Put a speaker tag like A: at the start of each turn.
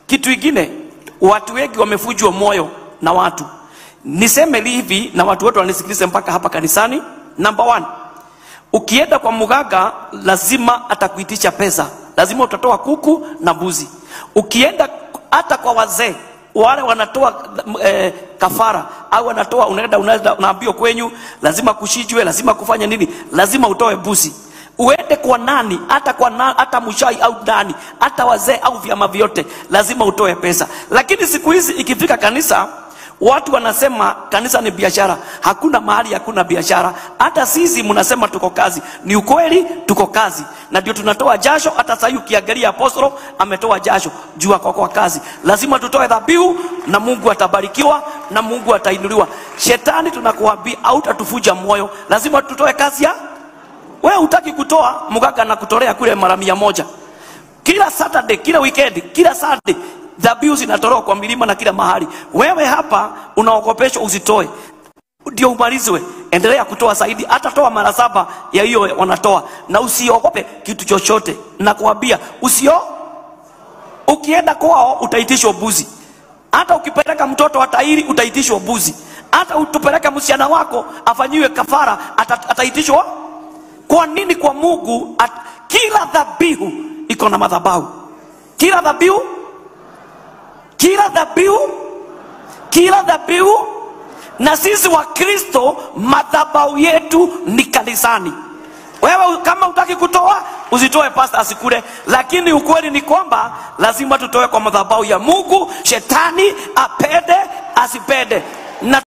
A: Kitu kingine, watu wengi wamefujwa moyo na watu. Niseme hivi na watu wote wanisikilize mpaka hapa kanisani. Number 1, ukienda kwa mganga lazima atakuitisha pesa. Lazima utatoa kuku na mbuzi. Ukienda hata kwa wazee wale wanatoa kafara au wanatoa, unaenda unaambiwa kwenyu lazima kushijwe, lazima kufanya nini, lazima utoe mbuzi. Uende kwa nani, hata kwa hata mshai au nani, hata wazee au vyama vyote, lazima utoe pesa. Lakini siku hizi ikifika kanisa, watu wanasema kanisa ni biashara. Hakuna mahali hakuna biashara. Hata sisi mnasema tuko kazi. Ni ukweli tuko kazi. Na ndio tunatoa jasho. Hata sasa ukiangalia apostolo ametoa jasho juu kwa kazi. Lazima tutoe dhabihu na Mungu atabarikiwa na Mungu atainuliwa. Shetani tunakuambia hautatufuja moyo. Lazima tutoe kazi ya wewe. Hutaki kutoa, mganga anakutolea kule mara 100. Kila Saturday, kila weekend, kila Sunday dhabihu zinatolewa kwa milima na kila mahali. Wewe hapa unaogopeshwa usitoe. Ndio umalizwe. Endelea kutoa zaidi, hata toa mara 7 ya hiyo wanatoa. Na usiogope kitu chochote. Nakuambia ukienda kwao utaitishwa mbuzi. Hata ukipeleka mtoto wa tairi utaitishwa mbuzi. Hata utupeleka msichana wako afanyiwe kafara ataitishwa. Kwa nini? Kwa Mungu kila dhabihu iko na madhabahu. Kila dhabihu, kila dhabihu, kila dhabihu. Na sisi wa Kristo madhabahu yetu ni kanisani. Wewe kama hutaki kutoa usitoe, pastor asikule. Lakini ukweli ni kwamba lazima tutoe kwa madhabahu ya Mungu, shetani apende asipende. Na